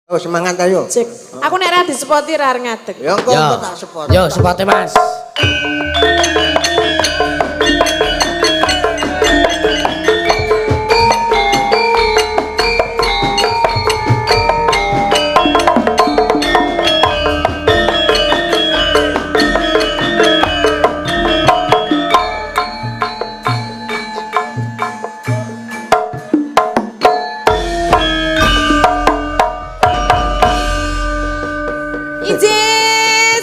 Oh, semangat ayo. Cek. Aku nek ra disepoti ra arep ngadeg. Ya engko engko tak sepot. Yo, sepote Mas. Injih,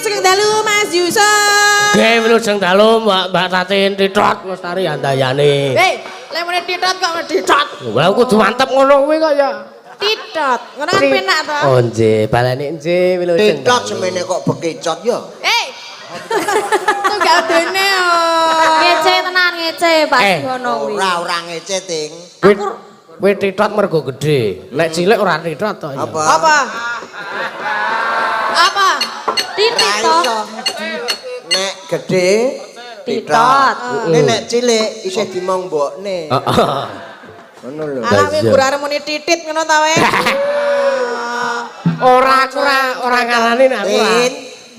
sugeng dalu Mas Yusuf. Nggih, wilujeng dalu Mbak Mbak Tatin Titot Lestari Handayani. Hei, lek muni titot kok muni titot. Wah, kudu mantep ngono kuwi kok ya. Titot. Ngono kan penak to. Oh, nggih, baleni nggih wilujeng. Titot semene kok bekicot ya. Hei. Tunggal dene oh. Ngece tenan ngece Pak Eh. Suwono kuwi. Ora ora ngece, Ting. Aku kowe titot mergo gedhe. Nek cilik ora titot to ya. Apa? Apa? Apa? Titit Ora to. iso. Nek gedhe Titot. Nek nek cilik isih dimong mbokne. Heeh. Ngono lho. Alah kowe Iya. kurang muni titit ngono ta wae. Ora aku ora ngalani nek aku ora. Tin,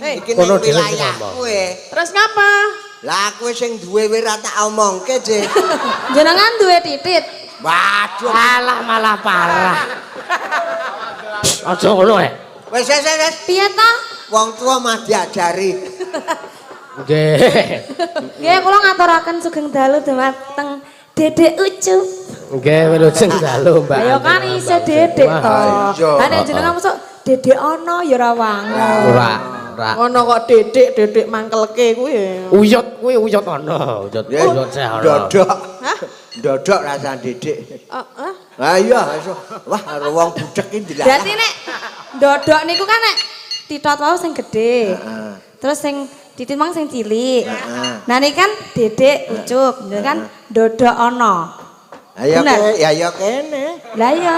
Eh, iki Kono ning dhewe sing wilayah ngomong. kowe. Terus ngapa? Lah kowe sing duwe kowe ora tak omongke, Cik. Jenengan duwe titit. Waduh. Alah malah parah. Aja ngono eh. Wis wis wis, wis. Piye ta? Wong tua mah diajari. Nggih. Nggih kula ngaturaken sugeng dalu dumateng Dedek Ucup. Nggih wilujeng dalu Mbak. Ayo kan isih dedek to. Iya. Lah nek jenengan mosok dedek ana ya ora wangun. Ora, ora. Ngono kok dedek-dedek mangkelke kuwi. Uyut kuwi uyut ana, uyut uyut sih ana. Dodok. Hah? Dodok rasa didik. Oh, hah? Lah iya, iso. Wah, karo wong budek iki dilalah. Berarti nek ndodok niku kan nek titot wau sing gedhe. Heeh. Terus sing titit mang sing cilik. Heeh. Nah niki kan dedek ucup, niku kan ndodok ana. Ayo Bener. ke, ya ya kene. Lah iya.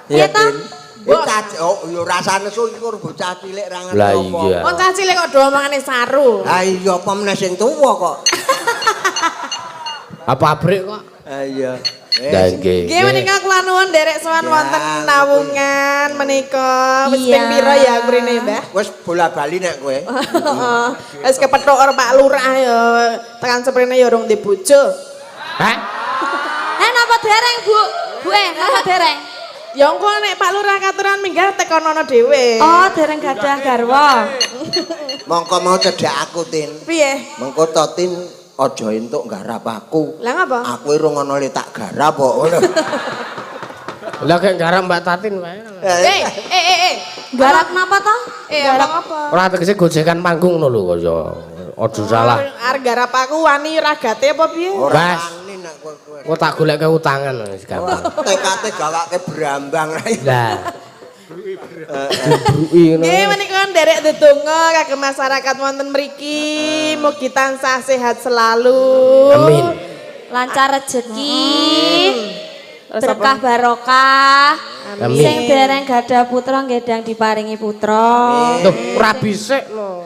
Piye ta? Tin. Bocah oh ya rasane nesu iki kur bocah cilik ra ngerti Lah apa. iya. Wong cah cilik kok do omongane saru. Lah iya apa meneh sing tuwa kok. Apa pabrik kok? Ah iya. Lah nggih. Nggih menika kula nuwun nderek sowan Ya, wonten nawungan menika. Wis Iya. ping pira ya aku rene, Mbah? Wis bola-bali nek kowe. Heeh. Wis kepethuk karo Pak Lurah ya tekan seprene ya urung bojo. Hah? Eh napa dereng, Bu? Bu napa dereng? Ya engko nek Pak Lurah katuran minggah tekonono dhewe. Oh, dereng gadah garwa. Mongko mau cedhak aku, Tin. Piye? Mengko to Tin aja entuk garap aku. Lah ngapa? Aku urung ana le tak garap kok. Ngono. Lah kek garap Mbak Tatin wae. Eh, eh, eh, eh. Garap napa to? Eh, garap apa? Ora tegese gojekan panggung ngono lho kaya. Aja salah. Arep garap aku wani ragate apa piye? Ora Bas. wani nek kowe kowe. Kok tak goleke utangan wis gampang. TKT gawake brambang. Lah. Dibruki ngono. Nggih menika nderek ndedonga kagem masyarakat wonten mriki mugi tansah sehat selalu. Amin. Lancar rezeki. Terus Berkah barokah. Amin. Sing dereng gadah putra nggih dang diparingi putra. Loh, ora bisik lho.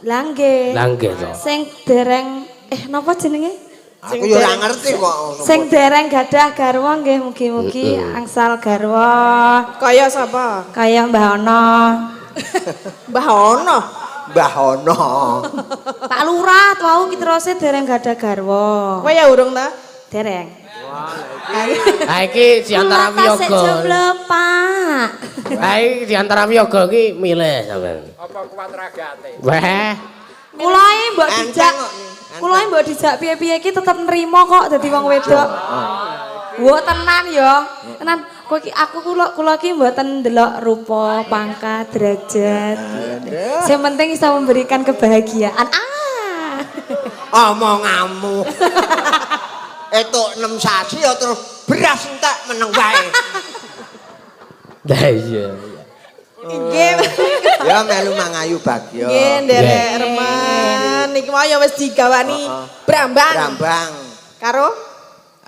Lah nggih. Lah nggih to. Sing dereng napa jenenge? Aku ya ora ngerti kok. Sing dereng gadah garwa nggih mugi-mugi angsal garwa Kaya sapa? kaya Mbah Ono. Mbah Ono. Mbah Ono. Pak Lurah wau ki terose dereng gadah garwa. Kowe ya urung ta? Dereng. Ha iki di antara Kula tasik wiyaga. jomblo, Pak. Ha iki di antara wiyaga iki milih sampean. Apa kuat ragate? Wah. Kula iki mbok Enteng dijak. kok. Kula iki mbok dijak piye-piye iki tetep nrimo kok dadi wong wedok. Wo tenan ya. Tenan kowe iki aku kula kula iki mboten ndelok rupa, pangkat, derajat. Sing penting bisa memberikan kebahagiaan. Ah. Omonganmu. Etuk 6 sasi ya terus beras entek meneng wae. Lah iya. Nggih. Ya melu mangayu bagya. Nggih nderek remen niki mau ya wis digawani brambang. Brambang. Karo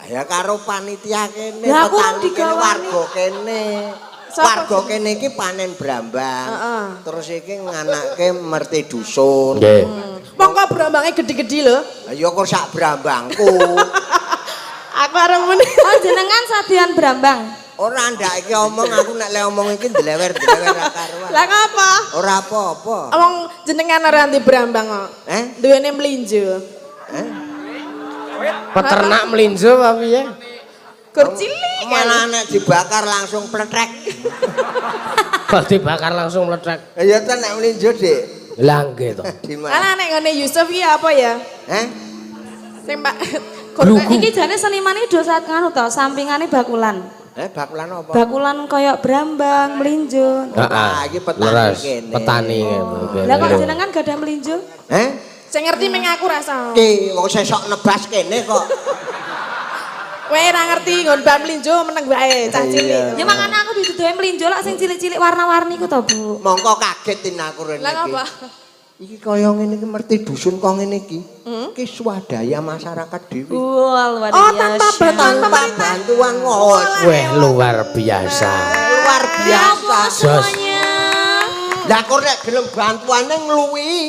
Ya karo panitia kene, Lah, aku petani kene, digawani. warga kene. Sapa Warga kene iki panen brambang. Heeh. Terus iki nganake merti dusun. Nggih. Mongko brambange gedhi-gedhi lho. Lah ya kok sak brambangku. Aku arep muni. Oh jenengan sadian brambang. Ora ndak iki omong aku nek le omong iki ndlewer-ndlewer ra karuan. Lah ngapa? Ora apa-apa. Wong jenengan ora ndi brambang kok. Eh? Duwene mlinjo. Eh? Peternak mlinjo apa piye? Kur cilik. Malah nek dibakar langsung pletrek. Kok dibakar langsung meledak. Ya ta nek mlinjo, Dik. Lah nggih to. Di mana? Alah nek ngene Yusuf iki apa ya? Eh? Sing Pak Glugu. Iki jane seniman iki do saat nganu to, sampingane bakulan. Eh, bakulan apa? Bakulan koyok brambang, mlinjo. Heeh. iki petani Leres, kene. Petani kene. Lah kok jenengan gadah mlinjo? Eh? Sing ngerti ming aku rasa. Ki wong sesok nebas kene kok. Kowe ora ngerti nggon bab mlinjo meneng wae cah cilik. Ya makane aku diduduhi mlinjo lak sing cilik-cilik warna-warni ku to, Bu. Mongko kaget tin aku rene Lah iki. ngapa? Iki kaya ngene iki merti dusun kok ngene iki. Iki swadaya masyarakat dhewe. Wah, luar Oh, tanpa biasa. bantuan Tanpa pemerintah. bantuan ngos. Weh luar biasa. Luar biasa. Jos. Semuanya. Lah kok nek gelem bantuane ngluwihi.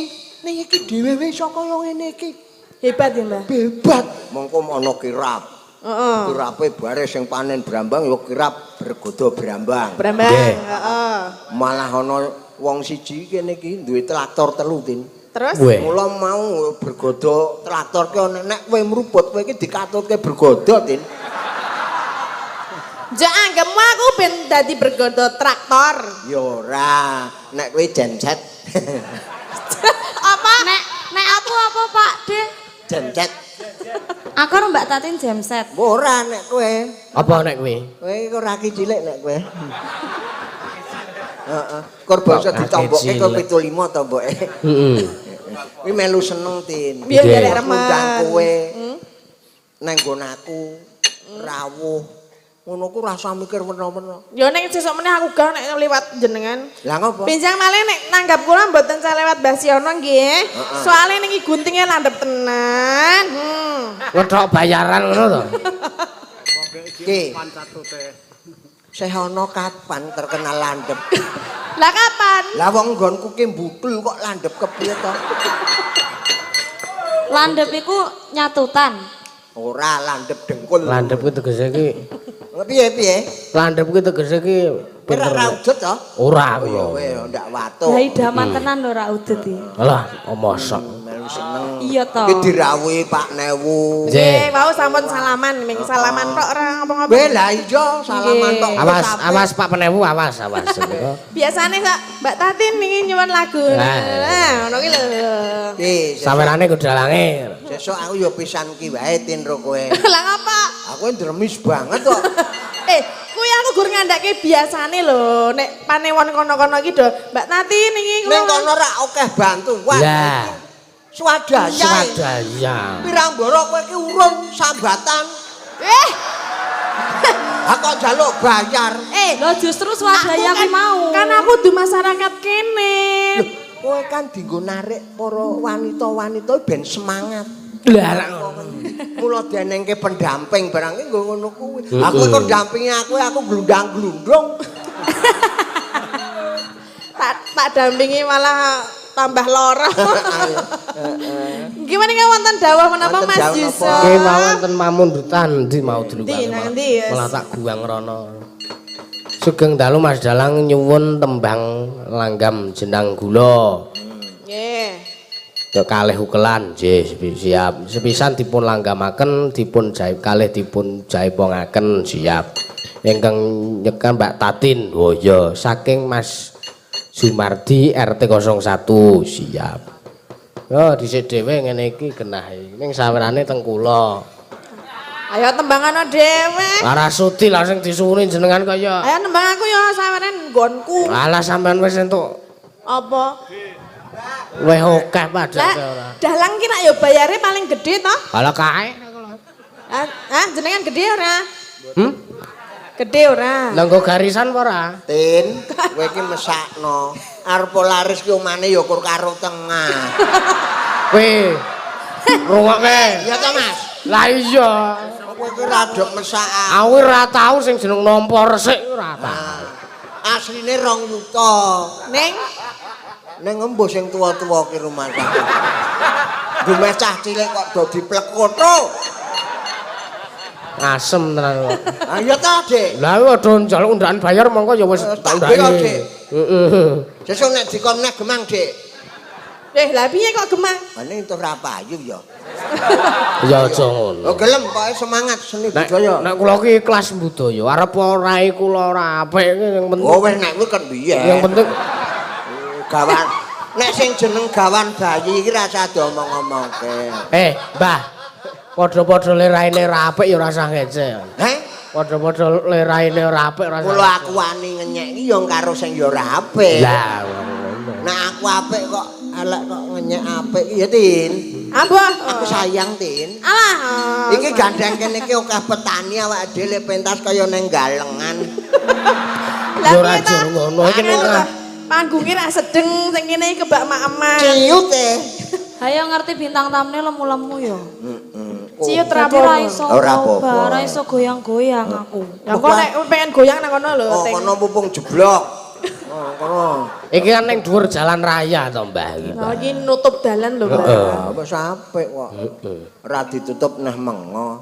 Ning iki dhewe wis iso kaya ngene iki. Hebat ya, Mbah. Hebat. Mongko ana kirap. Heeh. Kirape bare sing panen brambang ya kirap bergodo brambang. Brambang, Nggih. heeh. Malah ana wong siji kene iki duwe traktor telu tin. Terus Weh. Mula mau bergodo traktor ki ana nek kowe mruput kowe iki dikatutke bergodo tin. Jak anggapmu aku ben dadi bergodo traktor. Ya ora, nek kowe genset. Apa? Nek nek aku apa, Pak De? Genset. Aku karo Mbak Tatin jamset. Ora nek kowe. Apa nek kowe? Kowe iku raki cilik nek kowe. Heeh. Kor basa Kok ditombokke raki kok cilik. 75 tomboke. Heeh. Kuwi melu seneng tin. Biar Nggih. derek remen. Ngundang kowe. Nang nggon aku rawuh. Ngono ku rasa mikir wena-wena. Ya nek sesuk meneh aku gak nek liwat jenengan. Lah ngopo? Pinjang malih nek nanggap kula mboten saya lewat Mbah Siono nggih. Soale niki guntinge landhep tenan. Ngethok bayaran ngono to. Ki. Sehono kapan terkenal landhep? Lah kapan? Lah wong nggonku ki mbutul kok landhep kepiye to? Landhep iku nyatutan. Ora landhep dengkul. Landhep ku tegese ki Piye piye? landhep ku tegese ki Kowe pinter. ora udut to? Ora Oh ya aku. kowe ndak watuk. Lah idaman tenan lho ra udut iki. Alah, mosok. Melu seneng. Iya to. Ki dirawuhi Pak Newu. Nggih. Eh, wau sampun salaman, ming salaman tok ora ngapa-ngapa. Weh lah iya salaman tok. Awas, awas Pak Penewu, awas, awas. Biasane sak Mbak Tatin niki nyuwun lagu. Lah. Nah, ngono ki lho. Ki, sesuk- Sawerane kudu dalange. Sesuk aku ya pisan ki wae tin ro kowe. Lah ngapa? Aku ndremis banget kok. Eh, kuwi aku gur ngandhake biasane lho, nek panewon kono-kono iki do Mbak Tatin niki kula. Ning kono rak akeh bantuan. Lah. Swadaya. Swadaya. Pirang boro kowe ki urun sambatan. Eh, Ha kok njaluk bayar. eh, Lah justru swadaya aku kuwi mau. Kan aku du masyarakat kene. Loh, kowe kan dienggo narik para wanita-wanita ben semangat. Lah rak ngono. Mula denengke pendamping barang ki nggo ngono kuwi. Aku kok dampingi aku glundang-glundung. Tak tak dampingi malah tambah loro. Gimana nggak wonten dawuh menapa Wonten Mas dawuh napa? Yusuf? Ki mau wonten pamundutan ndi mau Ndi, dilukane. nang ndi, yes. Malah tak guang rono. Sugeng dalu Mas Dalang nyuwun tembang langgam jenang gula. Nggih. Ke kalih ukelan, nggih siap. Sepisan dipun langgamaken, dipun jaip kalih dipun jaipongaken, siap. Ingkang nyekan Mbak Tatin. Oh iya, saking Mas Sumardi RT 01, siap. Oh, dhisik dhewe ngene iki genah iki. Ning sawerane teng kula. Ayo tembangano dhewe. Ora sudi lah sing disuwuni jenengan kaya. Ayo nembang aku ya saweren nggonku. Alah sampean wis entuk Apa? weh akeh Lah, padake ora. dalang ki nak ya bayare paling gede toh? Alah kae. Ah, ah, jenengan gede ora? Hmm? Gede ora? Lah nggo garisan apa ora? Tin, kowe iki mesakno. Arep laris ki omane ya kur karo tengah. Kowe rungokke. Iya ta, Mas? Lah iya. Kowe iki rada mesakake. Aku ora tau sing jeneng nampa resik ora tau. Asline 2 yuta. Ning Ning embuh sing tuwa-tuwa ki rumah sakit. Dumeh cah cilik kok do diplekoto. Asem tenan kok. Ayo ta, Dik. Lah padha njaluk undakan bayar mongko ya wis Tak tak undaki. bela, Dik. Heeh. Sesuk nek dikon neh gemang, Dik. Lah piye kok gemang? Ane entuk ra payu ya. Ya aja ngono. Oh gelem pokoke semangat seni Nek budaya. nek kula ki ikhlas budaya, arep ora kula ora apik iki yang penting. Oh wis nek kuwi kan biyen. Yang penting gawan nek sing jeneng gawan bayi iki rasa diomong-omongke. Mbah. Padha-padha le raine ora apik ya ora usah ngece. Heh? Padha-padha le raine ora apik ora usah. Kula aku wani ngenyek iki ya karo sing ya ora apik. Lah ngono. Nek aku apik kok elek kok ngenyek apik ya Tin. Ambuh. Aku sayang Tin. Alah. Iki gandeng kene iki akeh petani awake dhewe pentas kaya ning galengan. Lah Ya ora piye ta? jur ngono iki ning Anu ta, panggunge ra sedeng sing kene iki kebak mak-emak. Ciut e. Ayo ngerti bintang tamune lemu-lemu ya. Heeh. Ciut ra Dadi ra iso Ora apa-apa. ora iso goyang-goyang aku. Ya kok nek pengen goyang nang kono lho. Oh, kono pupung jeblok. Oh, kono. Iki kan ning dhuwur jalan raya to, Mbah iki. Nah, iki nutup dalan lho, Mbak. Heeh. Ah, wis apik kok. Ora ditutup neh mengo.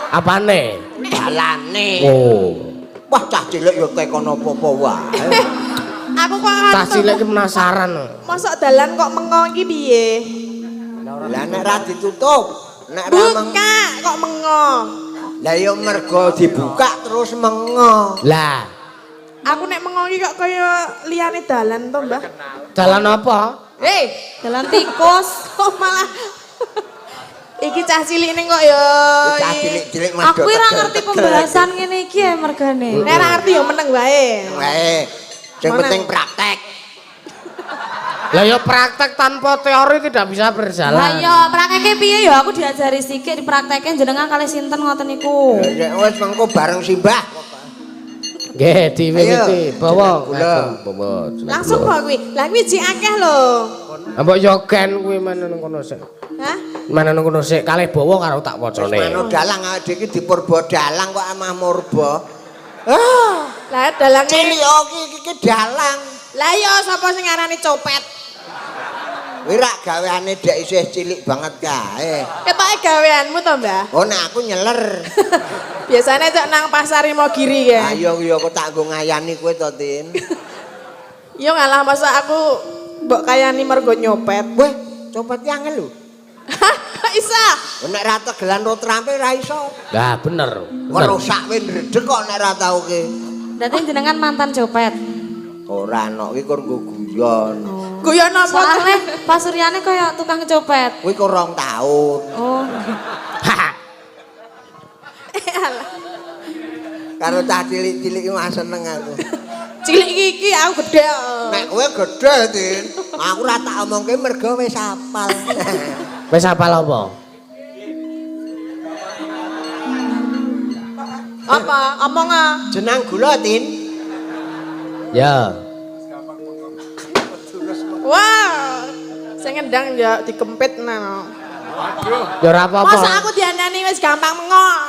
Apane? Dalane. Oh. Wah, cah cilik ya tekon apa-apa wae. Aku kok Cah cilik iki penasaran. Mosok dalan kok mengo iki piye? Lah nek ra ditutup, nek ra meng... Buka kok mengo. Lah ya mergo dibuka terus mengo. Lah, Aku nek mengo iki kok kaya liyane dalan to, Mbah. dalan apa? Hei, Dalan tikus. kok malah iki cah cilik ning kok ya. Cah cilik-cilik mah Aku ora ngerti pembahasan ngene iki ya mergane. Nek ora ngerti ya meneng wae. Wae. Sing Mana? penting praktek. Lah ya praktek tanpa teori tidak bisa berjalan. Lah ya praktekke piye ya aku diajari sikik dipraktekke jenengan kalih sinten ngoten niku. Ya wis mengko bareng simbah. Nggih, diwiwiti Ayo, bawa jeneng gula. ngagem bawa. jeneng Langsung gula. kok kuwi. Lah kuwi jek akeh lho. Lah mbok yo gen kuwi mana nang kono sik. Hah? Mana nang kono sik kalih bawa karo tak wacane. Manut dalang awake dhewe iki dipurba dalang kok amah murba. Ah, Lah dalange cilik iki iki dalang. Lah iya sapa sing ngarani copet? Kuwi rak gaweane dek isih cilik banget kae. Ketoke gaweanmu to, Mbah? Oh nek aku nyeler. Biasanya cok nang pasar Imogiri ya. Ayo yo kok tak nggo ngayani kowe to, Tin. Yo ngalah masa aku mbok kayani mergo nyopet. Weh, copet angel lho. Hah, kok isa? Nek ra tegelan ro trampe ra iso. Lah bener. Bener. Ngerusak we ndredeg kok nek ra tau ki. Berarti jenengan mantan copet. Ora nok ki kur nggo guyon. Guyon apa? Soale Pak Suryane kaya tukang copet. Kuwi kur 2 tahun. Oh. Eh, alah. Karo cah cilik-cilik iki mah seneng aku. Cilik iki iki aku gede. kok. Nek kowe gedhe, Tin. Aku ora tak omongke mergo wis hafal. Wis hafal apa? Apa? Omong ah. Jenang gula, Tin. Ya. Wah. Sing ngendang ya dikempit nang. Ya ora apa-apa. Masa aku diandani wis gampang mengong.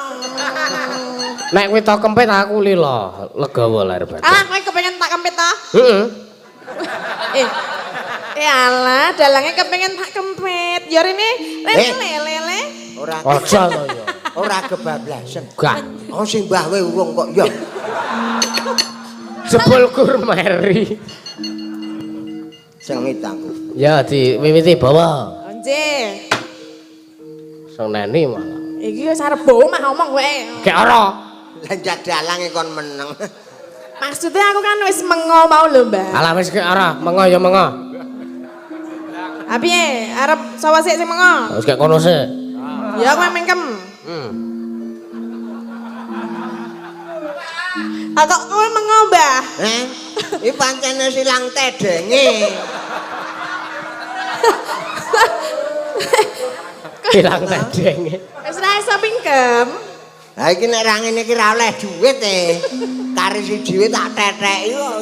Nek kowe tok kempit aku lila, legawa lahir batin. Alah kowe kepengen tak kempit ta? Heeh. Eh. Eh alah, dalangnya kepengen tak kempit. Ya rene, rene Eh. le le le. Ora Aja to ya. ora kebablasan. Gak. Oh sing mbah we urung kok ya. Jebul kur meri. Sengit aku. Ya diwiwiti bawa. Onje. Seneni malah. Iki wis arep bawa mah omong kowe. Gek ora. Lah njak dalange kon meneng. Maksudnya aku kan wis mengo mau lho, Mbak. Alah wis gek ora, mengo ya mengo. Ah piye? Arep sapa sik sing mengo? Wis gek kono sik. Ya kowe mengkem. Hmm. Ah kok kowe mengo, Mbah? Heh. Iki pancene silang tedenge. Ilang tedenge. Wis ra iso pingkem. Lah iki nek ra ngene iki ra oleh duit e. Kari siji wae tak teteki kok.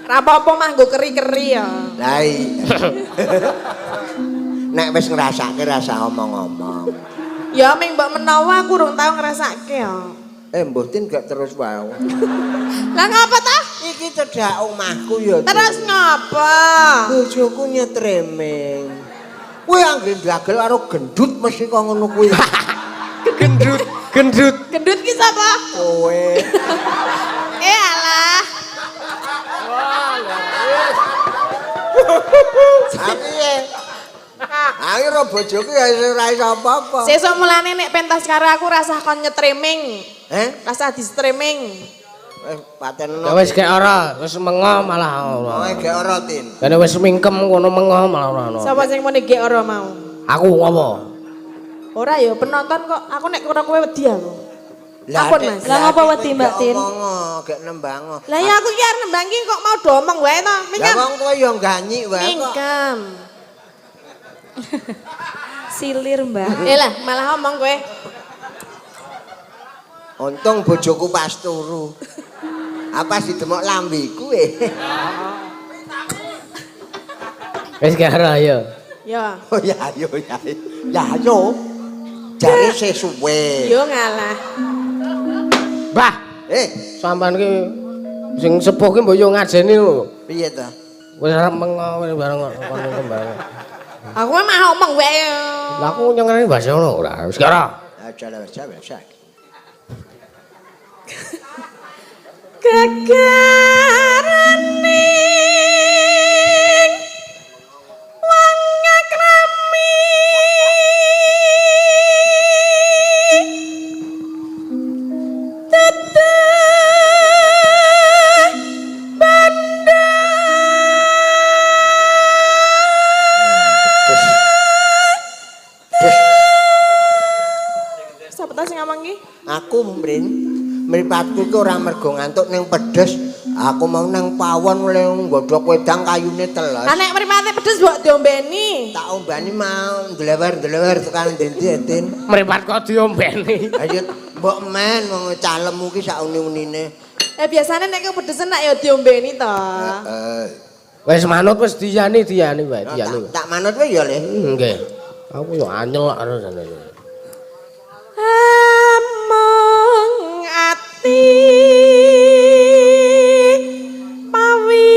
Ra apa-apa mah nggo keri-keri ya. Lah iya. Nek wis ngrasake rasa omong-omong. Ya ming mbok menawa aku urung tau ngrasake ya. Eh mbuh Tin gak terus wae. Lah ngapa ta? Iki cedhak omahku ya. Tin. Terus ngapa? Bojoku nyetreming. Kuwi anggere ndagel karo gendut mesti kok ngono kuwi. Gendut Gendut. Gendut ki sapa? Kowe. Eh alah. Aku ye. Aku ro bojoku ya ora iso apa-apa. Sesuk mulane nek pentas karo aku rasah kon nyetriming. Heh? Rasah di streaming. Paten Ya wis gek ora, wis mengo malah ora. Oh, gek ora, Tin. Kene wis mingkem kono mengo malah ora ono. Sapa sing muni gek ora mau? Aku ngopo? Ora ya penonton kok. Aku nek karo kowe wedi aku. Ampun, Mas. Lah ngopo wedi, Mbak Tin? Ngomong, gek nembang. Lah ya aku ki arep nembang ki kok mau domong wae to. Lah Mingkem. wong kowe ya ganyi wae kok. Mingkem. Silir, Mbak. Eh lah malah omong kowe. Untung bojoku pas turu. Apa didemok lambeku e. Wis gek ora ayo. Ya. Oh ya ayo ya. Ya ayo. Jare sesuwe. Yo ngalah. Mbah, Eh, sampean ki sing sepuh ki mbok yo ngajeni lho. piye ta? Wis arep mengo bareng kono kembang. Aku mah omong wae. Lah aku nyengerane bahasa ngono ora. Wis gek ora. Aja lah aja biasa. Gegaraning wong akrami teteh bandar. Terus. Terus Sapa ta sing ngomong ki? aku mrin mripatku ki ora mergo ngantuk ning pedes. Aku mau nang pawon oleh nggodhok wedang kayune teles. Lah nek mripate pedes mbok diombeni. Tak ombani mau ndlewer-ndlewer tekan ndi-ndi Tin. Mripat kok diombeni. Ayo mbok men wong calemu ki sak uni-unine. Eh biasane nek kepedesen nak ya diombeni to. Heeh. Wis manut wis diyani diyani wae diyani. Tak manut wae ya, Le. Nggih. Aku yo anyel karo jane. Among ati pawi.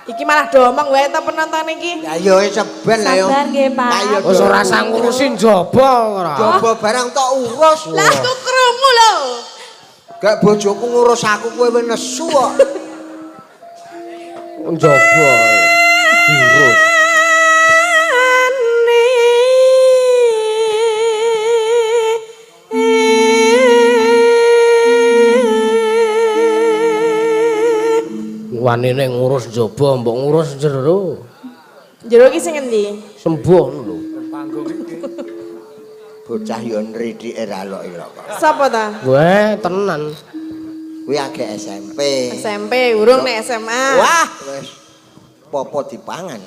Iki malah domong wae ta penonton iki. Ya yo seben lah yo. Sabar nggih, Pak. Lah yo Wis ora usah ngurusi njaba ora. Jaba barang tok urus. Lah aku krungu lho. Gak bojoku ngurus aku kowe wis nesu kok. Njaba. Diurus. Wanine ngurus njaba, mbok ngurus jero. Jero iki sing endi? Sembuh lho. Bocah yo nrithike ra lok-ilok kok. Sapa ta? Weh, tenan. Kuwi agek SMP. SMP, urung nek SMA. Wah, wis popo dipangan.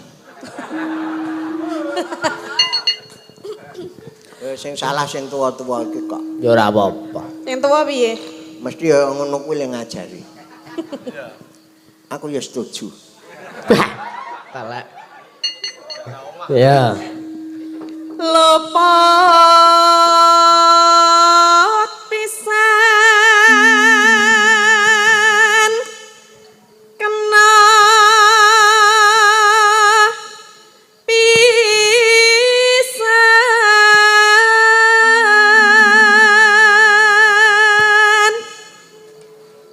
Sing salah sing tuwa-tuwa iki kok. Ya ora apa-apa. Sing tuwa piye? Mesti ya ngono kuwi le ngajari. Aku ya setuju. Telek. Ya. Lopot pisan kena pisan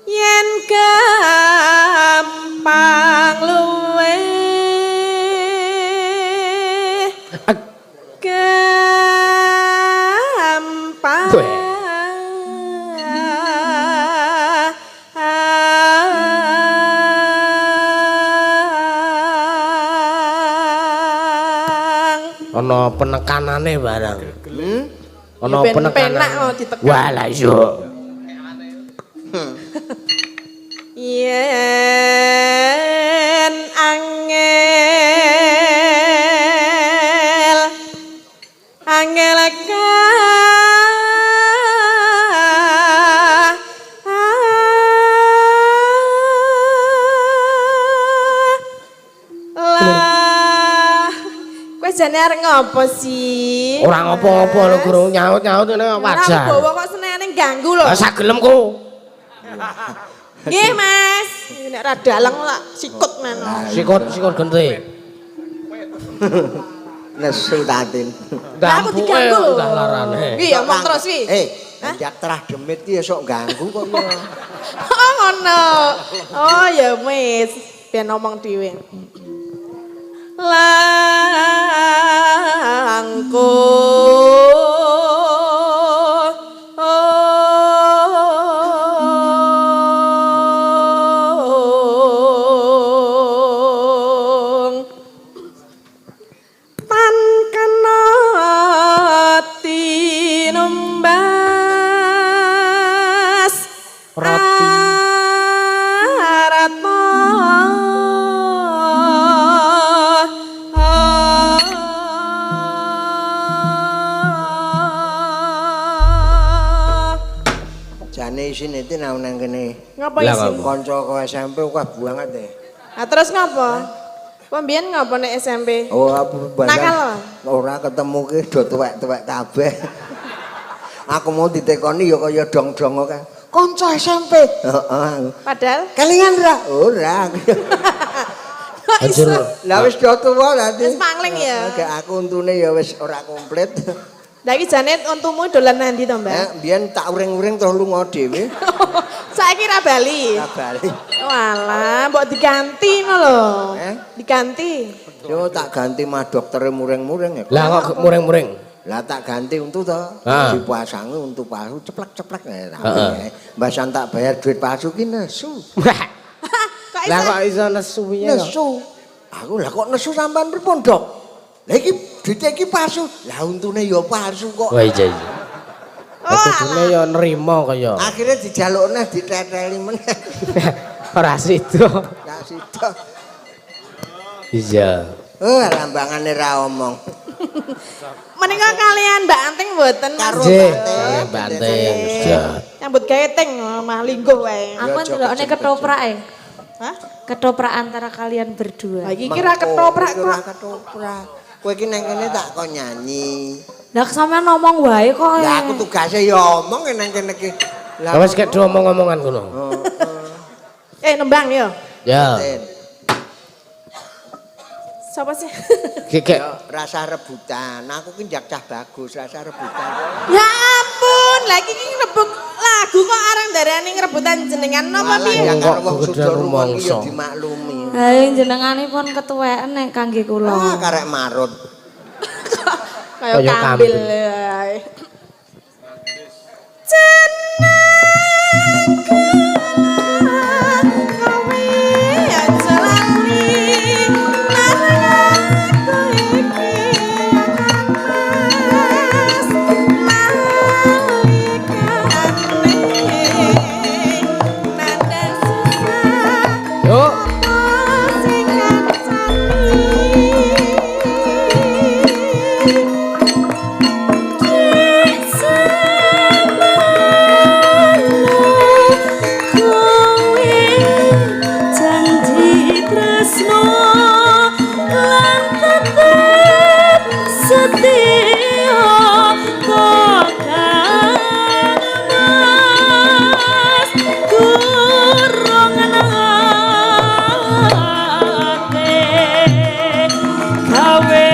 yen gampang luweh gampang. Ana penekanane barang. Ana Ya ben penekanane. penak kok ditekan. Wah lah iya. Yen angel angel ka lah kowe jane arep ngopo sih? Ora ngopo-ngopo lho guru nyaut-nyaut ngene Ora wajar. bawa kok senengane ganggu lho. Lah sak gelemku. Nggih, Mas. Nek ra dalang lak sikut meno. Sikut sikut genti. Nesu Tatin. Lah aku diganggu lho. Ndah larane. Iki ya omong terus iki. Njak terah demit ki ya sok ganggu kok ya. Oh ngono. Oh ya wis, ben omong dhewe. Langkung tan kena tinumbas Roti. Arata Jane isine iki nang nang kene. Ngapa Lah, isin? ngapa? Kanca ko SMP kok banget e. Ah terus ngapa? Kowe mbiyen ngapa nek SMP? Oh, aku Nakal. Ora ketemu ki do tuwek-tuwek kabeh. Aku mau ditekoni ya kaya dong-dong kae. Kanca SMP. Heeh. Padahal Kelingan ra? Ora. kok iso? Anjir. Lah wis do tuwa dadi. Wis pangling ya. Kayak aku untune ya wis ora komplit. Lah iki jane untumu dolan nandi to, Mbak? Mbiyen tak uring-uring terus lunga dhewe. Saiki ra bali. Ra bali. Walah, mbok diganti ngono lho. Eh? Diganti. Yo tak ganti mah doktere muring-muring ya. Lah kok muring-muring? Lah tak ganti untu to. Ah. Dipasangi untu palsu ceplek-ceplek. Heeh. Mbasan tak bayar duit palsu ki nesu. Kok Lah iso? kok iso nesu piye kok? Nesu. Aku lah kok nesu sampean pripun, Dok? Lah iki duite iki palsu. Lah untune ya palsu kok. Wah iya iya. Oh, Lah kudune ya nerima kaya. Akhirnya dijaluk neh diteteli meneh. Ora sida. Lah sida. Iya. Oh, lambangane ra omong. Menika kalian Mbak Anting mboten Mas? Karo Nggih, Banting. kalian Banting. Iya. Nyambut gawe ting mah lingguh wae. Aku Ya, ndelokne aja ketoprak e. Hah? Ketoprak antara kalian berdua. Lah iki kira ketoprak Iki ora kok. ketoprak. Kowe iki nang kene tak kon nyanyi. Lah sampean ngomong wae kok. Lah aku tugasnya ya omong nang kene iki. Lah wis kek do omong-omongan kono. Nembang yo. Ya. Tin, Siapa sih? Kek kek rasa rebutan. Aku ki njak cah bagus, rasa rebutan. Ya ampun, lagi iki ngrebuk lagu kok arang darani ngrebutan jenengan napa Malah piye? ya karo wong Kok suda gedean rumah ki ya rumangsa. dimaklumi. Ha jenenganipun ketuweken nek kangge Ah, kula. karek marut. Kaya Kaya kambil. kambil. ae. Jeneng kula kowe aja lali marang aku iki Mas nalikane nandang susah Yo. apa sing ngancani. Janji tresno lan tetep setia kok Mas durung nate gawe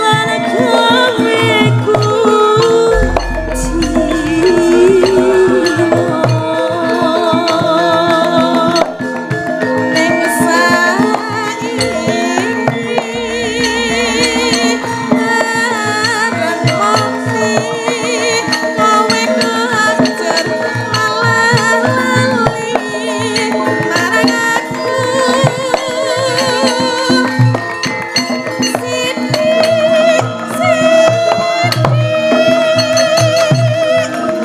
lan gawe kuciwa. Ning saiki arep mati kowe kejar malah lali marang aku sithik sithik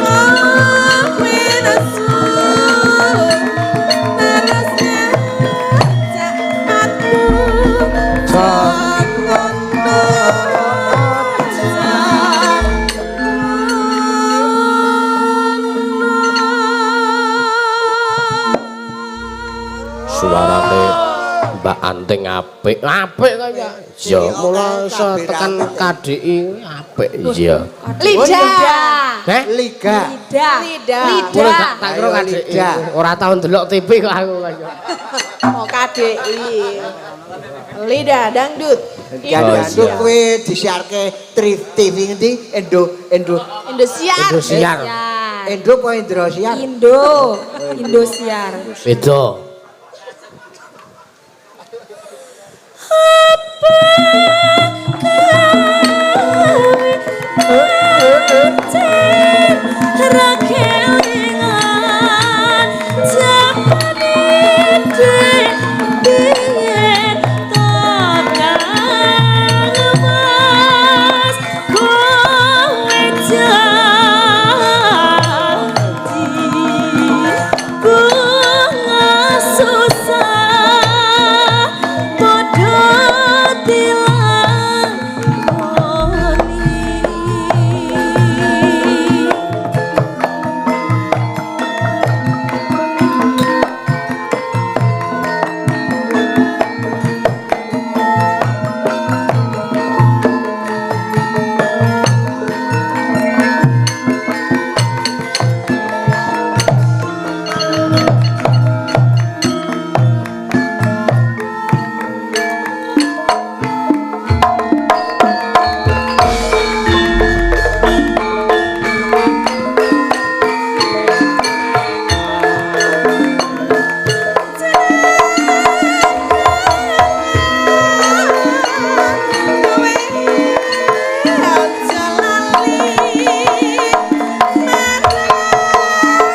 kowe nesu terus ngajak aku ngono Suarane Mbak Anting apik. Apik kaya. Ya mula iso tekan KDI apik. Iya. Lidah. Heh? Liga. Lidah. Lidah. Mula Lidah. tak kira Ayo, KDI. lidah. Ora tau ndelok TV kok aku kaya. Oh, LADI. Lidah dangdut. Dangdut kuwi disiarke TV ngendi? Indo Indosiar. Indosiar. Indo apa Indosiar? Indo. Indosiar. Beda. Apa kawe ra kelingan jamane biyen tokang mas kowe janji bunga susah padha dilakoni.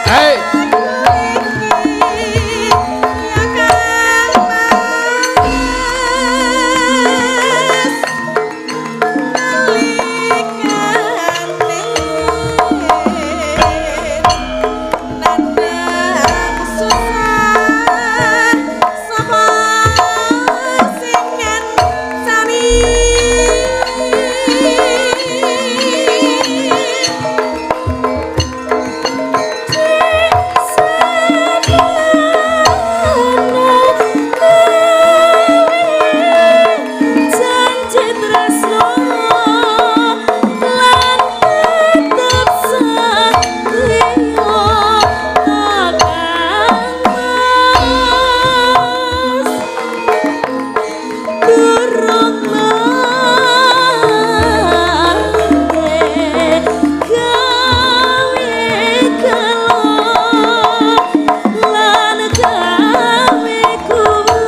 Hei. Janji tresno lan tetep setya kang Mas durung nate gawe gelo lan gawe kuciwa.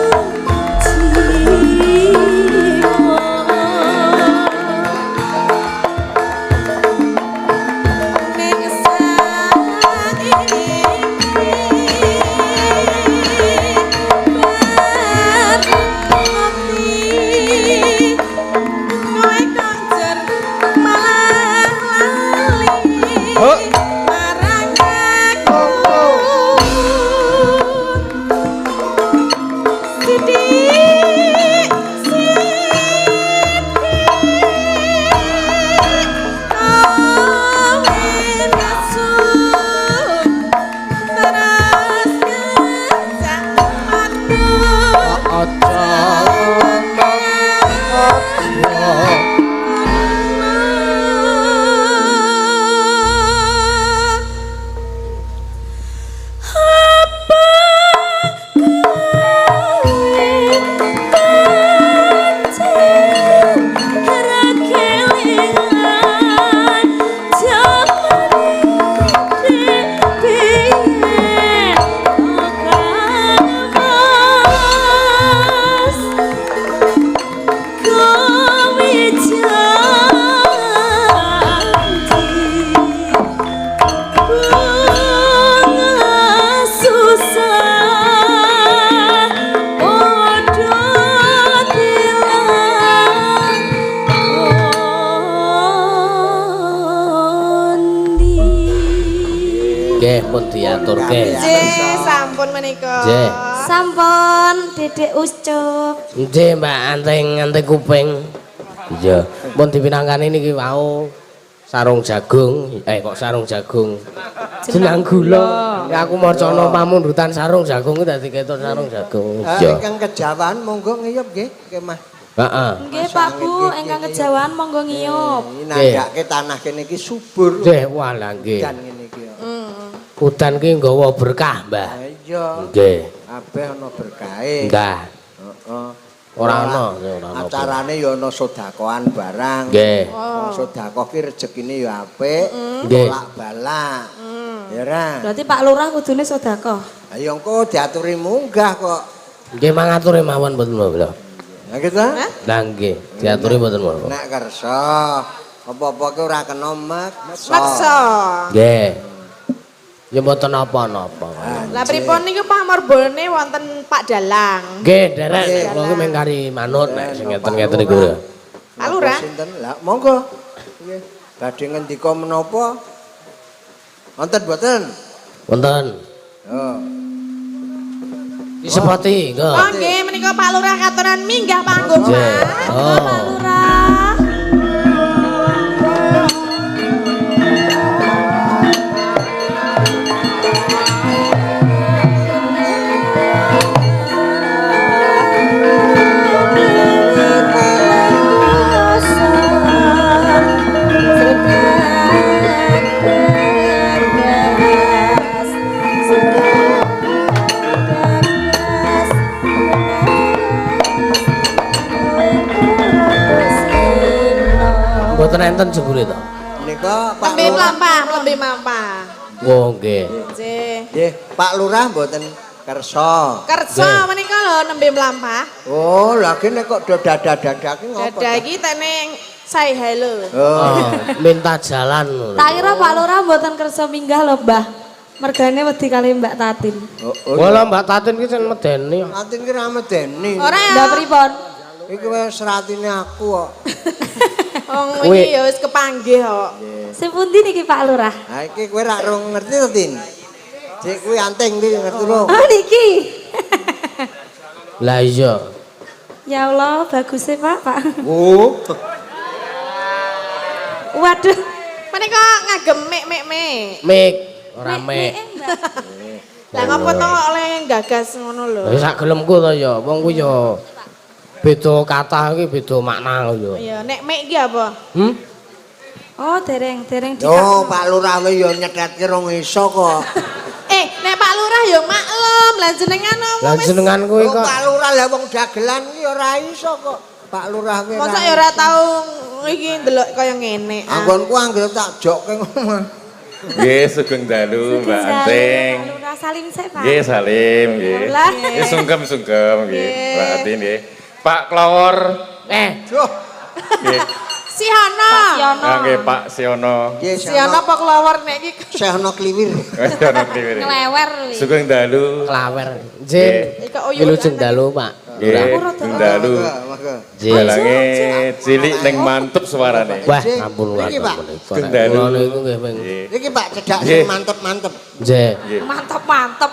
Ning saiki ati kowe kok jer malah lali marang aku. Sithik sithik kowe nesu terus ngejak metu. Aja Apa kowe pancen ra kelingan jamane biyen kang Mas kowe janji bunga susah padha dilakoni. Nggih, pun diaturke. Nggih, sampun menika. Nggih. Sampun Dedek Ucup. Nggih, Mbak, anting-anting kuping. Iya, pun dipinangkani niki wau sarung jagung. Kok sarung jagung? Jenang gula. Ya aku macana pamundutan sarung jagung ku dadi ketok sarung jagung. Iya. Ingkang kejawan monggo ngiyup nggih, kemah. Heeh. Nggih Pak Bu, ingkang kejawan monggo ngiyup. Nandhake tanah kene iki subur. Nggih, walah nggih. Udan ngene iki. Udan ki nggawa berkah, Mbah. Iya. Nggih. Kabeh ana berkahe. Enggah. Heeh. Ora ana, ora ana. Acarane ya ana sedekahan barang. Nggih. Wong sedekah ki rezekine ya apik, Nggih. tolak-balak. Ya ora. Berarti Pak Lurah kudune sedekah. Ayo engko diaturi munggah kok. Nggih mangaturi mawon mboten napa. Ya gitu. Lah nggih, diaturi mboten napa. Nek kersa, apa-apa ki ora kena maksa. Maksa. Nggih. Ya mboten napa-napa. Lah pripun niku pamorbone wonten Pak Dalang. Nggih, derek kula ki mung kari manut nek sing ngeten-ngeten niku. Pak Lurah. Sinten? Lah monggo. Nggih. Badhe ngendika menapa? Wonten mboten? Wonten. Yo. Disepoti, nggih. Oh nggih menika Pak Lurah katuran minggah panggung, Nggih. Pak. Oh. Pak Lurah. Mboten enten jebule to. Menika Pak Lembe Lurah. mlampah, lembe mlampah. Oh nggih. Nggih. Nggih, Pak Lurah mboten kersa. Kersa menika lho nembe mlampah. Oh, lagi nek kok do dadah-dadah ki ngopo? Dadah iki teneng say hello. Oh. Oh, minta jalan. Tak kira Pak Lurah mboten kersa minggah lho, Mbah. Mergane wedi kali Mbak Tatin. Oh, oh. Wala Mbak Tatin ki sen medeni. Tatin ki ra medeni. Ora ya. Lah pripun? Iki wis ratine aku kok. Wong iki ya wis kepanggih kok. Sing pundi niki Pak Lurah? Ha iki kowe ra rung ngerti to, Tin? Cek kuwi anting ki ngerti lho. Oh niki. Lah iya. Ya Allah, bagusnya Pak, Pak. Oh. Waduh. Menika ngagem mek-mek-mek. Mik, ora mik. Mbak. Lah ngopo to kok oleh gagas ngono lho. Lah sak gelemku to ya, wong kuwi ya beda kathah iki beda makna ya. Iya, nek mek iki apa? Hmm? Oh, dereng, dereng Yo, Pak Lurah we yo nyethetke rong iso kok. Nek Pak Lurah ya maklum, lah jenengan apa Lah wis. jenengan kuwi Oh, kok Pak Lurah lah wong dagelan ki ora iso kok. Pak Lurah we. Mosok ya ora tau iki ndelok kaya ngene. ah. Anggonku anggere tak jokke ngono. Nggih, sugeng dalu Mbak Anting. Pak Lurah salim sik, Pak. Nggih, salim nggih. Lah. Nggih, sungkem-sungkem nggih Mbak Anting nggih. Pak Klawor Duh, nggih. Sihono. Siono. Ah, nggih Pak Siono. nggih Sihono apa klawor nek iki? Sehno kliwir. Siono kliwir. Ngelewer kuwi. Sugeng dalu. klawer. Nggih. Iki kok uyuh. Wilujeng dalu, Pak. Nggih, sugeng dalu. Monggo. Nggih. Dalange cilik ning mantep suarane. Wah, ampun Niki, Pak. Sugeng dalu. Kula niku nggih ping. Nggih. Niki Pak cedhak sing Nggih. mantep-mantep. Nggih. Nggih. Mantep, mantep.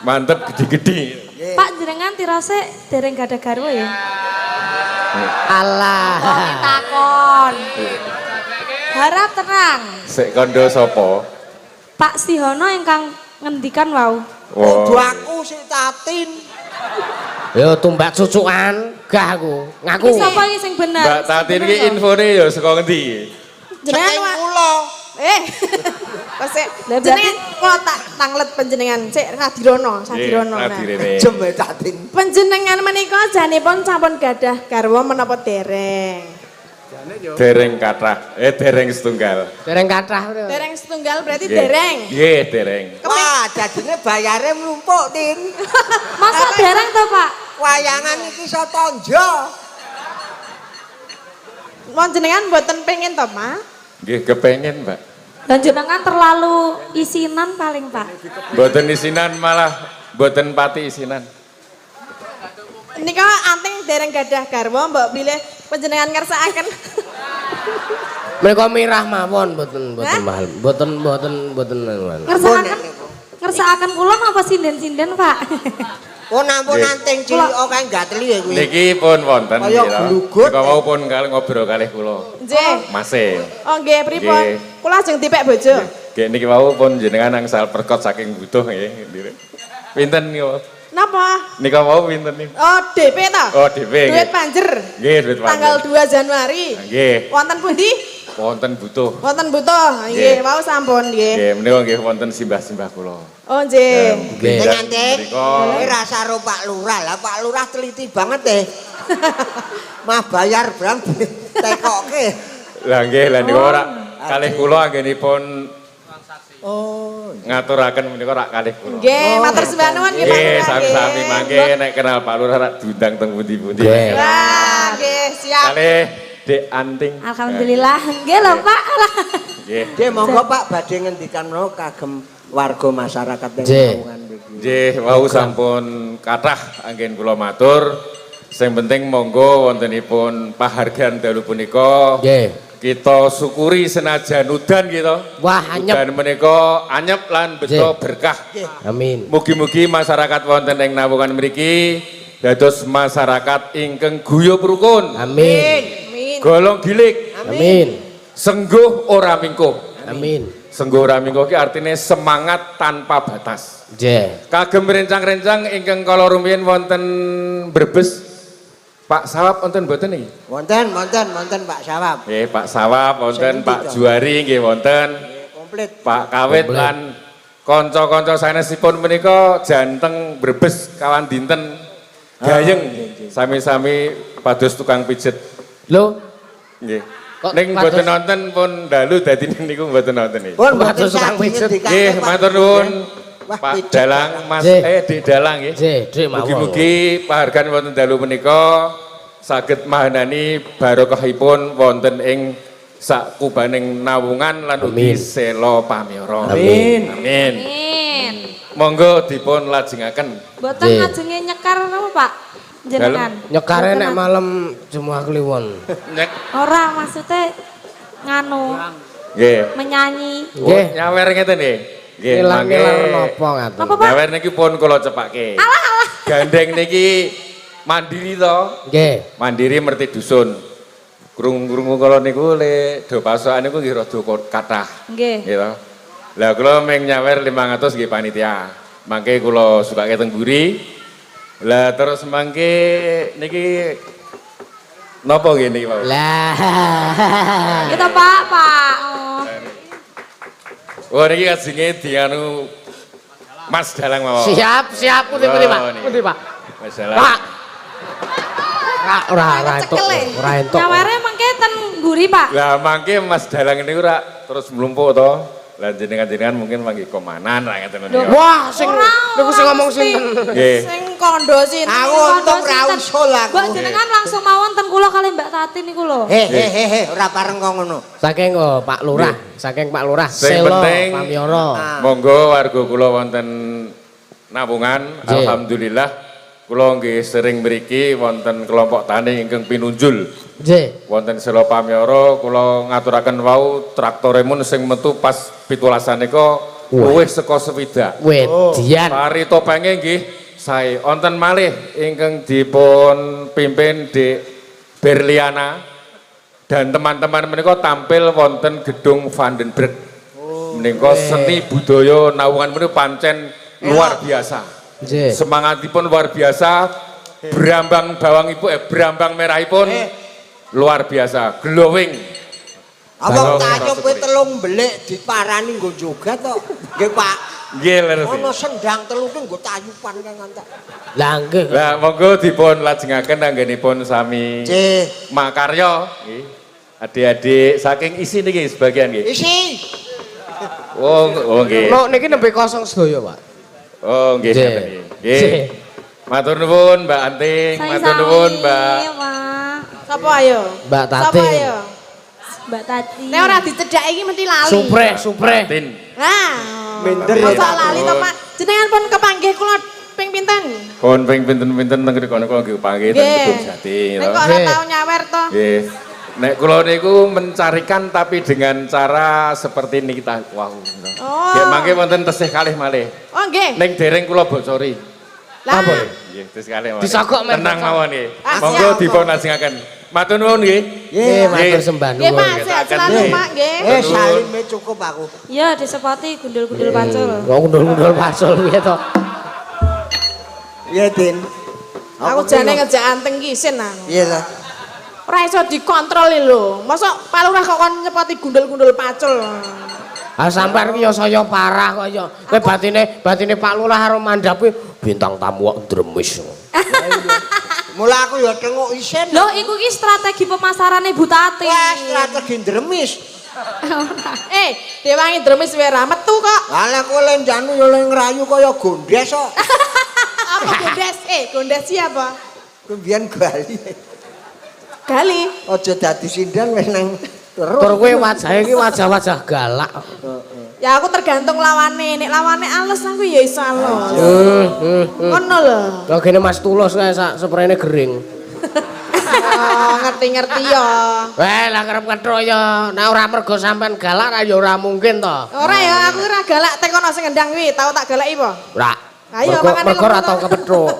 Mantep gede-gede. Pak jenengan tirose dereng gadah garwa ya? Alah. Oh, takon. Harap tenang. Sik kondo sapa? Pak Sihono ingkang ngendikan wau. Kudu aku sing Tatin. Yo tumbak cucukan, gah aku. Ngaku. Iki sapa iki sing bener? Mbak Tatin iki infone ya saka ngendi? Jenengan Saking wa- kula. Kok sik Lah, berarti- jenengan kula tak tanglet panjenengan sik Sadirono, Sadirono. Nggih, nah. Nadirene. Jem e Tatin. Panjenengan menika janipun sampun gadah garwa menapa dereng? Dereng kathah, dereng setunggal. Dereng kathah. Dereng setunggal berarti Nggih. dereng. Nggih, dereng. Wah, jadine bayare mlumpuk, Tin. Masa dereng to, Pak? Wayangan iki iso tonjo. Mon jenengan mboten pengen to, Mas? Nggih, kepengen, Mbak. Dan jenengan terlalu isinan paling, Pak. Mboten isinan malah mboten pati isinan. Nika anting dereng gadah garwa mbok bilih panjenengan ngersakaken. Mereka mirah mawon mboten mboten mahal. Mboten mboten mboten. Ngersakaken ngersakaken kula napa sinden-sinden, Pak? Oh, nampun Nggih. anting cilik kok kae gateli ya kuwi. Niki pun wonten Kaya nggih. glugut. Nika wau pun kalih ngobrol kalih kula. Nggih. Mase. Oh nggih pripun? Nggih. Kula ajeng dipek bojo. Nggih niki wau pun jenengan angsal perkot saking butuh nggih. Pinten niku? Napa? Nika wau pinten niku? Oh, DP ta? Oh, DP, Duit nggih. panjer. Nggih, duit panjer. Tanggal 2 Januari. Nggih. Wonten pundi? Wonten butuh. Wonten butuh. Nggih, wau sampun nggih. Nggih, menika nggih wonten simbah-simbah kula. Oh nggih. Nggih. Ning antik, Mriko. kowe rasa ro Pak Lurah. Lah Pak Lurah teliti banget eh. Mah bayar brang tekoke. Lah nggih, lah niku ora kalih kula anggenipun Oh. ngaturaken menika rak kalih kula. Nggih, matur sembah nuwun nggih Pak Nggih, Lurah. sami-sami mangke nek kenal Pak Lurah rak diundang teng pundi-pundi. Nggih. Wah, nggih, siap. Kalih Dek Anting. Alhamdulillah. Nggih lho, Pak. Nggih. Nggih, monggo Pak badhe ngendikan menawa kagem warga masyarakat ing Nggih. Naungan mriki. Nggih, wau sampun kathah anggen kula matur. Sing penting monggo wontenipun pahargyan dalu punika. Nggih. Kita syukuri senajan udan gitu. Wah, anyep. Udan menika anyep lan beto Nggih. berkah. Amin. Mugi-mugi masyarakat wonten ing Nawungan mriki dados masyarakat ingkang guyub rukun, Amin. Amin. golong gilik, Amin. sengguh ora mingkuh. Amin. Sengguh ora mingkuh ki artine semangat tanpa batas. Nggih. Kagem rencang-rencang ingkang kala rumiyin wonten Brebes Pak Sawab wonten mboten niki? Wonten, wonten, wonten Pak Sawab. Nggih, Pak Sawab wonten, Sing Pak endi to? Juwari nggih wonten, Nggih, komplit. Pak Kawit Komplit. lan kanca-kanca sanesipun menika janteng Brebes kawan dinten gayeng sami-sami pados tukang pijet. Lho, Nggih. Kok Ning pados- mboten nonton pun dalu dadi niku mboten nonton niki. Pun mboten Pados tukang saged pijet. ngendikake, Nggih, Pak. matur nuwun. Wah, Pak pijet Dalang, Mas Nggih. Dik Dalang nggih. Nggih, Dik mawon. Mugi-mugi pahargan wonten dalu menika saged mahanani barokahipun wonten ing sakubaning nawungan lan ugi Amin. sela pamyara. Amin. Amin. Amin. Monggo dipun lajengaken. Mboten Nggih. ngajenge nyekar napa, Pak? Jenengan. Nyekare Mboten nek malam Jumat Kliwon. Nyek. Ora maksudnya nganu Nggih. menyanyi. Nggih. Oh, nyawer ngeten nggih. Nggih, Ngilang-ngilang mangke- napa ngaten. Napa, Pak? Nyawer niki pun kula cepake. Alah alah. Gandeng niki mandiri to. Nggih. Mandiri merti dusun. Krungu-krungu kala niku le do pasokan niku nggih rada kathah. Nggih. Nggih to. Lah kula mung nyawer 500 nggih panitia. Mangke kula sukake teng mburi. Lah terus mangke niki napa nggih niki Pak? Lah. Gitu, Pak, Pak. Oh. Oh niki kajenge dianu Mas Dalang mawon. Siap, siap. Pundi-pundi, Pak. Oh, niki. Pundi, Pak. Mas Dalang. Pak. Ora ora ora entuk. Ora entuk. Nyawere mangke ten mburi, Pak. Lah mangke Mas Dalang niku rak terus mlumpuk to. Lah jenengan-jenengan mungkin mangke komanan ra ngeten niku. Wah, sing Ora, niku sing ora ngomong mesti. sinten. Nggih. Sing kondo sinten? Aku Kondo untung ra sinten? usul aku. Mbok jenengan langsung mawon ten kula kali Mbak Tati niku lho. He he he he, ora pareng kok ngono. Saking oh, Pak Lurah, saking Pak Lurah Sing Selo penting- Pamyoro. Ah. Monggo warga kula wonten Nawungan, Nggih. alhamdulillah kula nggih sering mriki wonten kelompok tani ingkang pinunjul. Nggih. Wonten Selo Pamyoro kula ngaturaken wau traktore mun sing metu pas 17 nika luwih saka swidak. Wedian. Tari topenge nggih sae. Wonten malih ingkang dipun pimpin Dik Berliana dan teman-teman menika tampil wonten gedung Vandenberg. Menika seni budaya Nawungan menika pancen luar biasa. Nggih. Semangatipun luar biasa. Brambang bawangipun brambang merahipun luar biasa, glowing. Apa Kalau tayub kowe syukuri. telung belik diparani nggo joget to. Nggih, Pak. Nggih, leres. Ono sendang telu ki nggo tayupan kae ngantek. Lah nggih. Lah monggo dipun lajengaken anggenipun sami Nggih. makarya nggih. Adik-adik saking isi niki sebagian nggih. Isi. Oh, oh nggih. Lho niki nembe kosong sedaya, Pak. Oh nggih Nggih. ngaten nggih. Nggih. Nggih. Matur nuwun Mbak Anting, matur nuwun Mbak. Pak. Sapa ayo? Mbak Sapa Tatin. ayo? Mbak Tati. Nek ora dicedhaki iki mesti lali. Supre, supre. Tin. Nah, Minder. Masa lali to, Pak? Jenengan pun kepanggih kula ping pinten? Pun ping pinten-pinten teng mriku niku nggih panggih teng Gedung Jati. Nek kok ora Nggih. tau nyawer to. Nggih. Nek kula niku mencarikan tapi dengan cara seperti niki ta. Wow. Oh. Nggih mangke wonten tesih kalih malih. Oh nggih. Ning dereng kula bocori. Lah, Apa? Nggih, tesih kalih mawon. Disogok, men. Tenang mawon nggih. Ah, Monggo siap. dipun lajengaken. Matur nuwun nggih. Nggih, matur sembah Nggih, nuwun. Pak, sehat selalu, Nggih. Pak, nggih. Eh salime cukup aku. Ya disepoti gundul-gundul pacul. Kok gundul-gundul pacul piye to? Iya, Din. Aku jane ngejak anteng ki isin aku. Iya ta. Ora iso dikontrol lho. Mosok Pak Lurah kok kon nyepoti gundul-gundul pacul. Ah sampean ki ya saya parah kok ya. Kowe batine batine Pak Lurah karo mandhap kuwi bintang tamu kok ndremis. Mula aku ya tengok isin. Loh, iku ki strategi pemasarane Bu Tati. Wah, strategi ndremis. Eh, dewangi dremis wae ra metu kok. Lah kowe le njanu ya le ngrayu kaya gondes kok. Apa gondes? Eh, gondes siapa? Kowe mbiyen gali. Gali. Aja dadi sinden wis nang terus. Tur kowe wajahe iki wajah-wajah galak. Ya aku tergantung lawane. Nek lawane alus aku ya iso alus. Ngono lho. Lah gene Mas Tulus kae sak seprene gering. Oh, ngerti-ngerti ya. Weh, lah kerep kethuk ya. Nek ora mergo sampean galak ra ya ora mungkin to. Ora ya, aku ora galak tekono sing ngendang kuwi, tau tak galaki apa? Ora. Ayo, Mergo makane mergo ora lemu tau to. kepethuk.